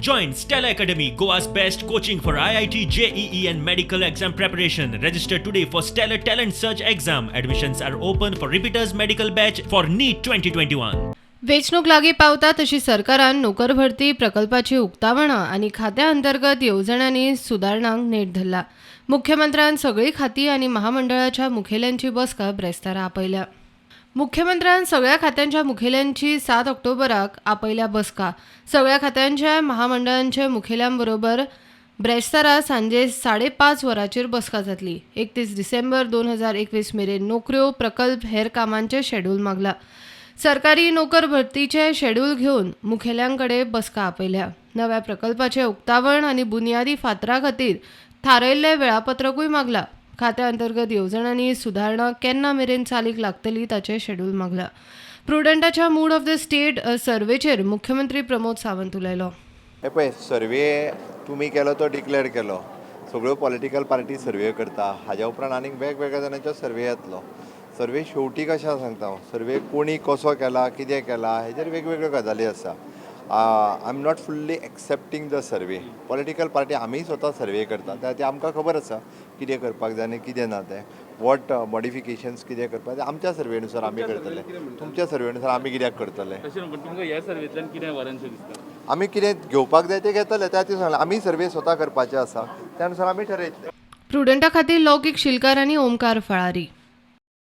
Join Stellar Academy, Goa's best coaching for IIT, JEE, and medical exam preparation. Register today for Stellar Talent Search exam. Admissions are open for repeaters medical batch for NEET 2021. वेंचणूक लागीं पावता तशी सरकारान नोकर भरती प्रकल्पाची उक्तावणां आनी खात्या अंतर्गत येवजण्यांनी सुदारणांक नेट धरला. मुख्यमंत्र्यान सगळीं खातीं आनी महामंडळाच्या मुखेल्यांची बसका ब्रेस्तारा आपयल्या. मुख्यमंत्र्यान सगळ्या खात्यांच्या मुखेल्यांची 7 ऑक्टोबराक आपयल्या बसका. सगळ्या खात्यांच्या महामंडळांच्या मुखेल्यांबरोबर ब्रेस्तारा सांजे 5:30 वरांचेर बसका जातली. 31 डिसेंबर 2021 मेरेन नोकऱ्यो, प्रकल्प, हेर कामांचें शेड्यूल मागला. सरकारी नोकर भरतीचे शेड्यूल घेवन मुखेल्यांकडे बसका आपयल्या. नव्या प्रकल्पाचें उक्तावण आनी बुन्यादी फातरा खातीर थारायल्लें वेळापत्रकूय मागला. खात्या अंतर्गत येवजण्यांनी सुदारणा केन्ना मेरेन चालीक लागतली ताचें शेड्यूल मागला. प्रुडंटाच्या मूड ऑफ the state सर्वेचेर मुख्यमंत्री प्रमोद सावंत उलयलो. हे पळय, सर्वे तुमी केलो तो डिक्लेअर केलो. सगळ्यो पॉलिटिकल पार्टी सर्वे करता. हाज्या उपरांत आनीक वेगवेगळ्या जाणांचो सर्वे येतलो. सर्वे शेवटी कशें आसा सांगता हांव, सर्वे कोणी कसो केला, कितें केला, हेजेर वेगवेगळ्यो गजाली आसा. I am not fully accepting the survey. Political party, आमी स्वता सर्वे करता, त्या खातीर आमकां खबर आसा कितें करपाक जाय आनी कितें ना तें, what modifications कितें करपाक जाय. आमच्या सर्वेनुसार आमी करतले. तुमच्या सर्वेनुसार आमी कित्याक करतले? तशें न्हू, पण तुमकां ह्या सर्वेंतल्यान कितें वरांशें दिसता? आमी कितें घेवपाक जाय तें घेतले. त्या खातीर सांगलें, आमी सर्वे स्वता करपाचे आसा, त्या नुसार आमी ठरयतले. प्रुडंटा खातीर लौकीक शिलकार आनी ओमकार फळारी.